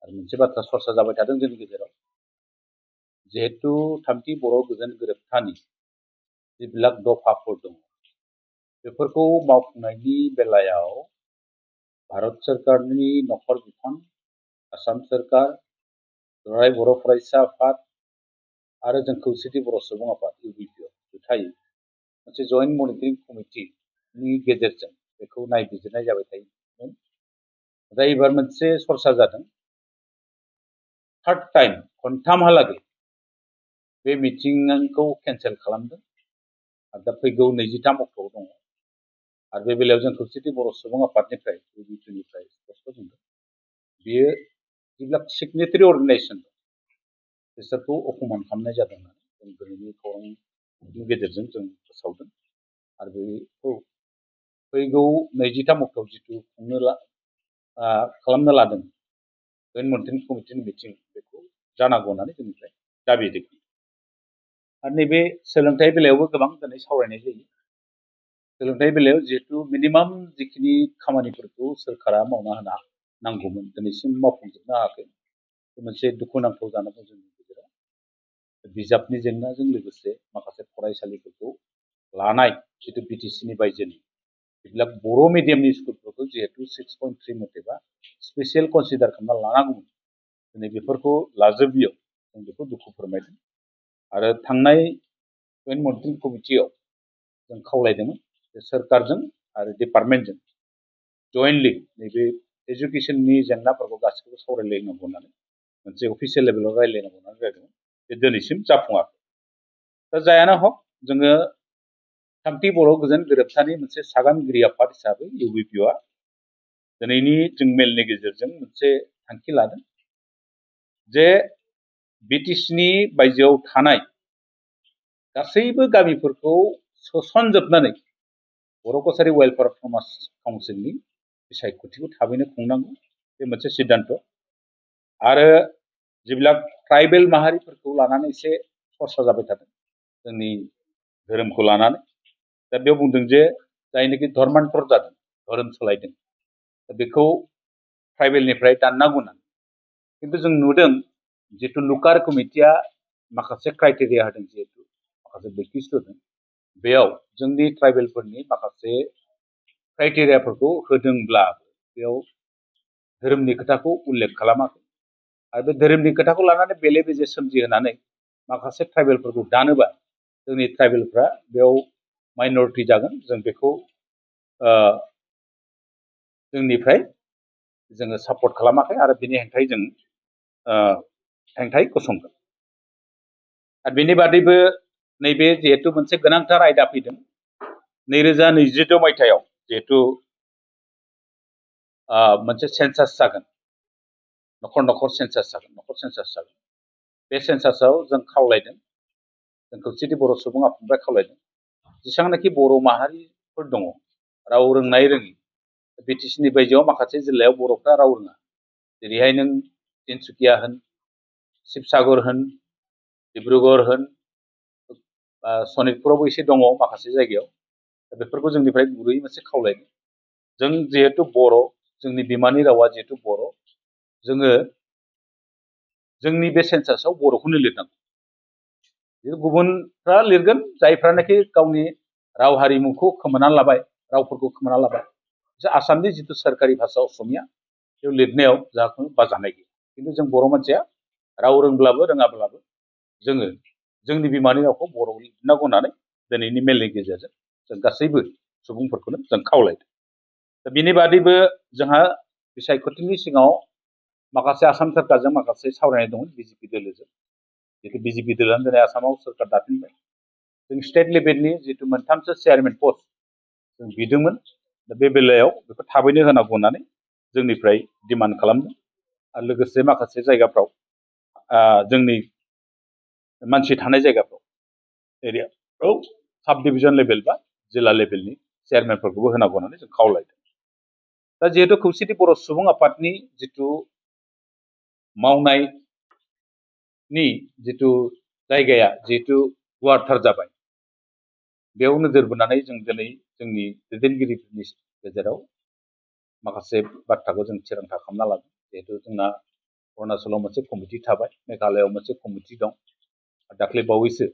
आरो मोनसे बाथ्रा सरसा जाबाय थादों जोंनि गेजेराव जिहेतु थामथि बर' गोजोन गोरोबथानि जिबिलाक दफाफोर दङ बेफोरखौ मावफुंनायनि बेलायाव भारत सरकारनि नखर बिफान आसाम सरकार दुलाराय बर' फरायसा आफाद आरो जों खौसेथि बर' सुबुं आफाद UBP जुथायै मोनसे जयेन्ट मनिटरिं कमिटिनि गेजेरजों बेखौ नायबिजिरनाय जाबाय थायोमोन दा एबार मोनसे सरसा जादों थार्ड टाइम खनथामहालागै बे मिटिंखौ केन्सेल खालामदों आरो दा फैगौ 23 अक्ट'आव दङ आरो बे बेलायाव जों खौसेथि बर' सुबुं आफादनिफ्राय UBPनिफ्राय स्पष्ट बुंदों बेयो जेब्ला सिगनेटारि अर्गानाइजेसन बिसोरखौ अपमान खालामनाय जादों होननानै जों दिनैनि खौरांनि गेजेरजों जों फोसावदों आरो बेखौ फैगौ 23 अक्ट'आव जिथु खालामनो लादों जयेन्ट मनिटरिं कमिटिनि मिटिं बेखौ जानांगौ होननानै जोंनिफ्राय दाबि होदों आरो नैबे सोलोंथाइ बेलायावबो गोबां दिनै सावरायनाय जायो सोलोंथाइ बेलायाव जिहेतु मिनिमाम जिखिनि खामानिफोरखौ सोरखारा मावना होनो नांगौमोन दिनैसिम मावफुंजोबनो हायाखै मोनसे दुखुनांथाव जानानै जोंनि गेजेराव बिजाबनि जेंनाजों लोगोसे माखासे फरायसालिफोरखौ लानाय जितु BTCनि बायजोनि जेब्ला बर' मिडियामनि स्कुलफोरखौ जिहेतु 6.3 मथेबा स्पेसियेल कनसिडार खालामना लानांगौमोन दिनै बेफोरखौ लाजोबियाव जों बेखौ दुखु फोरमायदों आरो थांनाय जयेन्ट मनिटरिं कमिटियाव जों खावलायदोंमोन जे सोरखारजों आरो डिपार्टमेन्टजों जयेन्टलि नैबे एजुकेसननि जेंनाफोरखौ गासैखौबो सावरायलायनांगौ होननानै मोनसे अफिसियेल लेभेलाव रायज्लायनांगौ होननानै रायज्लायदोंमोन बे दिनैसिम जाफुङाखै दा जायानो हक जोङो थामथि बर' गोजोन गोरोबथानि मोनसे सागानगिरि आफाद हिसाबै UBPआ दिनैनि जों मेलनि गेजेरजों मोनसे थांखि लादों जे BTCनि बायजोआव थानाय गासैबो गामिफोरखौ सोसनजोबनानै बर' कसारि वेलफेयार समाज काउन्सिलनि बिसायख'थिखौ थाबैनो खुंनांगौ बे मोनसे सिद्धान्त आरो जेब्ला ट्राइबेल माहारिफोरखौ लानानै एसे सरसा जाबाय थादों जोंनि धोरोमखौ लानानै दा बेयाव बुंदों जे जायनोखि धर्मान्तर जादों धोरोम सोलायदों दा बेखौ ट्राइबेलनिफ्राय दाननांगौ होननानै खिन्थु जों नुदों जितु लुकार कमिटिया माखासे क्राइटेरिया होदों जिहेतु माखासे बैखिस्ट होदों बेयाव जोंनि ट्राइबेलफोरनि माखासे क्राइटेरियाफोरखौ होदोंब्ला बेयाव धोरोमनि खोथाखौ उल्लेख खालामाखै आरो बे धोरोमनि खोथाखौ लानानै बेले बेजे सोमजिहोनानै माखासे ट्राइबेलफोरखौ दानोबा जोंनि ट्राइबेलफ्रा बेयाव माइनरिटि जागोन जों बेखौ जोंनिफ्राय जोङो सापर्ट खालामाखै आरो बेनि हेंथायै जों हेंथायै गसंगोन आरो बेनि बादैबो नैबे जिहेतु मोनसे गोनांथार आयदा फैदों 2022 मायथाइयाव जिहेतु मोनसे सेन्सास जागोन नखर नखर सेन्सास जागोन बे सेन्सासाव जों खावलायदों जों खौसेथि बर' सुबुं आफादनिफ्राय खावलायदों जेसेबांनाखि बर' माहारिफोर दङ राव रोंनाय रोङि BTCनि बायजोआव माखासे जिल्लायाव बर'फ्रा राव रोङा जेरैहाय नों तिनसुकिया होन शिबसागर होन डिब्रुगड़ होन सनितपुरावबो एसे दङ माखासे जायगायाव बेफोरखौ जोंनिफ्राय गुरैयै मोनसे खावलायदों जों जिहेतु बर' जोंनि बिमानि रावा जिहेतु बर' जोङो जोंनि बे सेन्सासाव बर'खौनो लिरनांगौ गुबुनफ्रा लिरगोन जायफ्रानाखि गावनि राव हारिमुखौ खोमानानै लाबाय रावफोरखौ खोमाना लाबाय आसामनि जितु सोरखारि भाषा असमिया बेयाव लिरनायाव जाखुनु बाजानाय गैया खिन्थु जों बर' मानसिया राव रोंब्लाबो रोङाब्लाबो जोङो जोंनि बिमानि रावखौ बर' लिरनांगौ होननानै दिनैनि मेलनि गेजेरजों जों गासैबो सुबुंफोरखौनो जों खावलायदों दा बिनि बादैबो जोंहा बिसायख'थिनि सिगाङाव माखासे आसाम सोरखारजों माखासे सावरायनाय दं BJP दोलोजों जितु BJP दोलोआनो दिनै आसामाव सोरखार दाफिनबाय जों स्टेट लेभेलनि जितु मोनथामसो चेयारमेन पस्ट जों बिदोंमोन दा बे बेलायाव बेखौ थाबैनो होनांगौ होननानै जोंनिफ्राय डिमान्ड खालामदों आरो लोगोसे माखासे जायगाफ्राव जोंनि मानसि थानाय जायगाफ्राव एरियाफ्राव साब डिभिजन लेभेल बा जिल्ला लेभेलनि चेयारमेनफोरखौबो होनांगौ होननानै जों खावलायदों दा जिहेतु खौसेथि बर' सुबुं आफादनि जितु मावनायनि जितु जायगाया जिहेतु गुवारथार जाबाय बेयाव नोजोर बोनानै जों दिनै जोंनि दैदेनगिरिफोरनि गेजेराव माखासे बाथ्राखौ जों थिरांथा खालामना लादों जिहेतु जोंना अरुणाचलाव मोनसे कमिटि थाबाय, मेघालयआव मोनसे कमिटि दं, दाख्लै बावैसो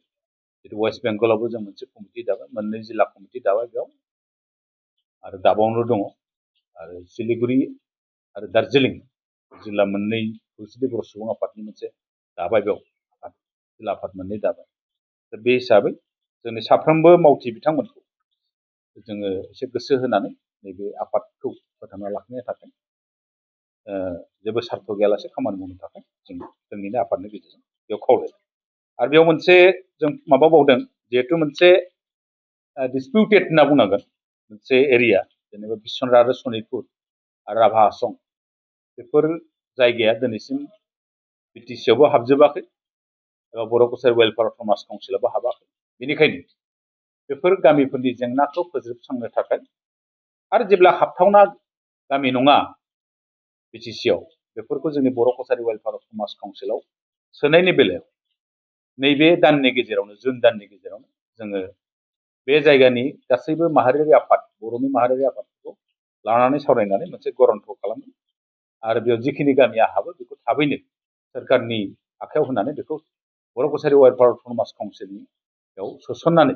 जितु वेस्ट बेंगलावबो जों मोनसे कमिटि दाबाय, मोननै जिल्ला कमिटि दाबाय बेयाव, आरो दाबावनो दङ, आरो सिलिगुरि आरो दार्जिलिं जिल्ला मोननै खौसेथि बर' सुबुं आफादनि मोनसे दाबाय बेयाव आफाद, जिल्ला आफाद मोननै दाबाय। दा बे हिसाबै जोंनि साफ्रोमबो मावथि बिथांमोनखौ जोङो एसे गोसो होनानै नैबे आफादखौ फोथांना लाखिनो थाखाय जेबो सार्थ गैयालासे खामानि मावनो थाखाय जों जोंनिनो आफादनि गेजेरजों बेयाव खावलायदों। आरो बेयाव मोनसे जों माबाबावदों, जिहेतु मोनसे डिसपिउटेड होनना बुंनांगोन मोनसे एरिया, जेनेबा बिसनाथ आरो सनितपुर आरो राभा हासं, बेफोर जायगाया दिनैसिम बिटिसिआवबो हाबजोबाखै एबा बर' कसारि वेलफेयार समाज काउन्सिलावबो हाबाखै। बेनिखायनो बेफोर गामिफोरनि जेंनाखौ फोजोबस्रांनो थाखाय आरो जेब्ला हाबथावना गामि नङा बिटिसिआव, बेफोरखौ जोंनि बर' कसारि वेलफेयार समाज काउन्सिलाव सोनायनि बेलायाव नैबे दाननि गेजेरावनो, जुन दाननि गेजेरावनो जोङो बे जायगानि गासैबो माहारियारि आफाद, बर'नि माहारियारि आफादफोरखौ लानानै सावरायनानै मोनसे गरन्थ खालामो आरो बेयाव जिखिनि गामिया हाबो बेखौ थाबैनो सोरखारनि आखायाव होनानै बेखौ बर' कसारि वेलफेयार समाज काउन्सिलनि बेयाव सोसननानै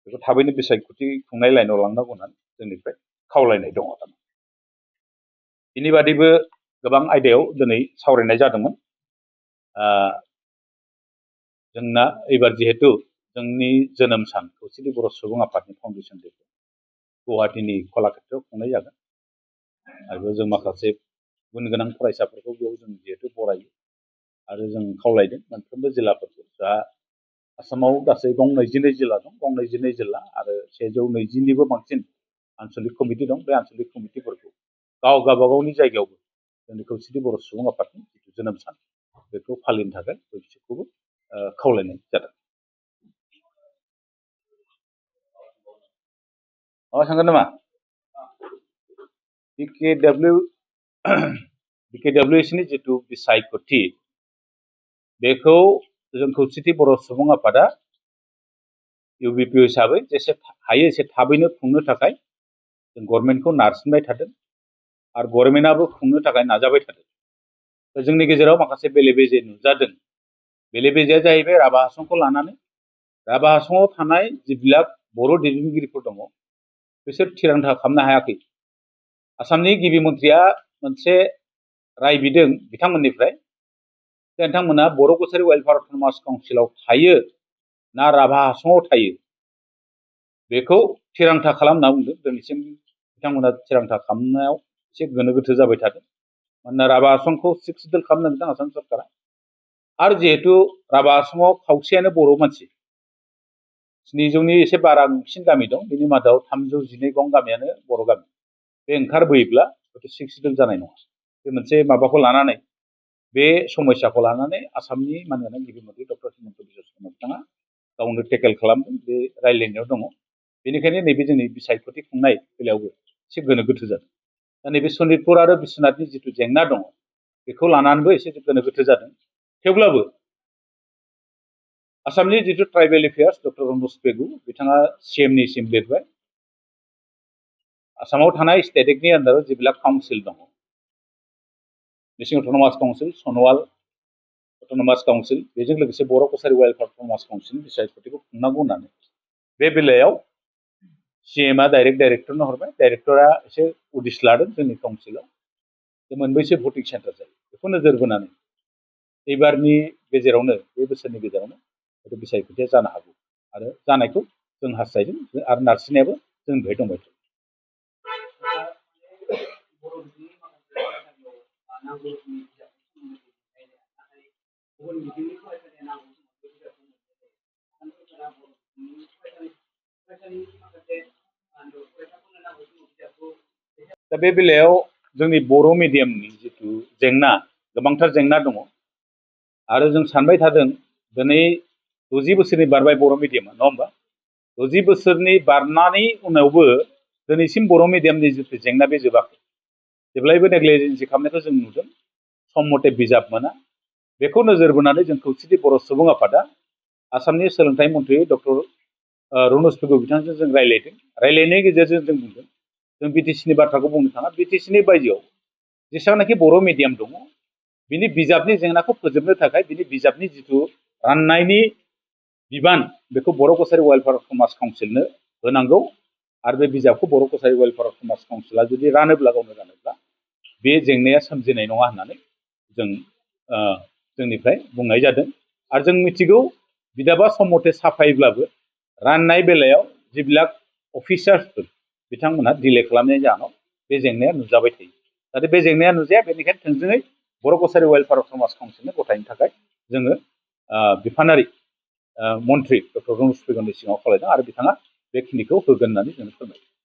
बेखौ थाबैनो बिसायख'थि खुंनाय लाइनाव लांनांगौ होननानै जोंनिफ्राय खावलायनाय दङ। बिनि बादैबो गोबां आयदायाव दिनै सावरायनाय जादोंमोन। जोंना एबार जिहेतु जोंनि जोनोम सान खौसेथि बर' सुबुं आफादनि फाउन्डेसन डे गुवाहाटीनि कलाक्षेत्रआव खुंनाय जागोन, आरो बेयाव जों माखासे गुन गोनां फरायसाफोरखौ बेयाव जों जिहेतु बरायो आरो जों खावलायदों मोनफ्रोमबो जिल्लाफोरखौ। दा आसामाव गासै गं 22 जिल्ला दं, गं 22 जिल्ला आरो 120निबो बांसिन आन्सलिक कमिटि दं। बे आन्सलिक कमिटिफोरखौ गावबागावनि जायगायावबो जोंनि खौसेथि बर' सुबुं आफादनि जिथु जोनोम सान बेखौ फालिनो थाखाय बिसोरखौबो खावलायनाय जादों। माबा सोंगोन नामा? बिकेडब्लिउएसनि जिथु बिसायख'थि, बेखौ जों खौसेथि बर' सुबुं आफादा इउबिपि हिसाबै जेसे हायो एसे थाबैनो खुंनो थाखाय जों गभर्नमेन्टखौ नारसिनबाय थादों आरो गभर्नमेन्टआबो खुंनो थाखाय नाजाबाय थादों। जोंनि गेजेराव माखासे बेले बेजे नुजादों। बेले बेजेया जाहैबाय राभा हासंखौ लानानै। राभा हासंआव थानाय जिबिलाक बर' दैदेनगिरिफोर दङ, बिसोर थिरांथा खालामनो हायाखै। आसामनि गिबि मन्थ्रिया मोनसे राय बिदों बिथांमोननिफ्राय, बिथांमोना बर' कसारि वेलफेयार समाज काउन्सिलाव थायो ना राभा हासंआव थायो बेखौ थिरांथा खालाम होनना बुंदों। दिनैसिम बिथांमोना थिरांथा खालामनायाव एसे गोनो गोथो जाबाय थादों। मानोना राभा हासंखौ सिक्सटेल खालामनो नागिरदों आसाम सरकारा, आरो जिहेतु राभा हासंआव खावसेयानो बर' मानसि, 700नि एसे बारासिन गामि दं, बिनि मादाव 312 गं गामियानो बर' गामि। बे ओंखारबोयोब्ला हयथ' सिक्सटेल जानाय नङा। बे मोनसे माबाखौ लानानै, बे समस्याखौ लानानै आसामनि मानगोनां गिबि मन्थ्रि डक्टर हिमन्त बिश्व शर्मा बिथाङा गावनो टेकेल खालामदों, बे रायज्लायनायाव दङ। बेनिखायनो नैबे जोंनि बिसायख'थि खुंनाय बेलायावबो एसे गोनो गोथो जादों। दा नैबे सनितपुर आरो बिश्वनाथनि जिथु जेंना दङ, बेखौ लानानैबो एसे गोनो गोथो जादों। थेवब्लाबो आसामनि जिथु ट्राइबेल एफेयार्स डक्टर रनज पेगु बिथाङा CMनिसिम लिरबाय। आसामाव थानाय स्टेट एक्टनि आन्दाराव जिबिलाक काउन्सिल दङ, Mising autonomous council, Sonowal autonomous council, बेजों लोगोसे बर' कसारि वेलफेयार समाज काउन्सिलनि बिसायख'थिखौ खुंनांगौ होननानै बे बेलायाव CMआ डाइरेक्टरनो हरबाय। डाइरेक्टरा एसे उदिस लादों जोंनि काउन्सिलाव जे मोनबैसे भटिं सेन्टार जायो, बेखौ नोजोर बोनानै एबारनि गेजेरावनो, बे बोसोरनि गेजेरावनो बिसायख'थिया जानो हागौ आरो जानायखौ जों हास्थायदों आरो नारसिननायाबो जोंनिफ्राय दंबाय थायो। दा बे बेलायाव जोंनि बर' मिडियामनि जिथु जेंना, गोबांथार जेंना दङ आरो जों सानबाय थादों दिनै 60 बोसोरनि बारबाय बर' मिडियामा, नङा होमबा? 60 बोसोरनि बारनानै उनावबो दिनैसिम बर' मिडियामनि जिथु जेंना बे जोबाखै। जेब्लायबो नेग्लिजेन्सि खालामनायखौ जों नुदों, सम मथे बिजाब मोना। बेखौ नोजोर बोनानै जों खौसेथि बर' सुबुं आफादा आसामनि सोलोंथाइ मन्थ्रि डक्टर रनज पेगु बिथांजों जों रायज्लायदों। रायज्लायनायनि गेजेरजों जों बुंदों, जों बिटिसिनि बाथ्राखौ बुंनो थाङा, बिटिसिनि बायजोआव जेसेबांनाखि बर' मिडियाम दङ बिनि बिजाबनि जेंनाखौ फोजोबनो थाखाय बिनि बिजाबनि जिथु राननायनि बिबान बेखौ बर' कसारि वेलफेयार समाज काउन्सिलनो होनांगौ आरो बे बिजाबखौ बर' कसारि वेलफेयार समाज काउन्सिला जुदि रानोब्ला गावनो रानोब्ला बे जेंनाया सोमजिनाय नङा होननानै जों जोंनिफ्राय बुंनाय जादों आरो जों मिथिगौ बिजाबा सम मथे साफायोब्लाबो राननाय बेलायाव जिবিলাক अफिसार्सफोर बिथांमोनहा डिले खालामनायनि जाहोनाव बे जेंनाया नुजाबाय थायो जाहाथे बे जेंनाया नुजाया बेनिखायनो थोंजोङै बर' कसारि वेलफेयार समाज काउन्सिलनो गथायनो थाखाय जोङो बिफानारि मन्थ्रि डक्टर रनज पेगुनि सिगाङाव खावलायदों आरो बिथाङा बेखिनिखौ होगोन होननानै जों फोरमायदों।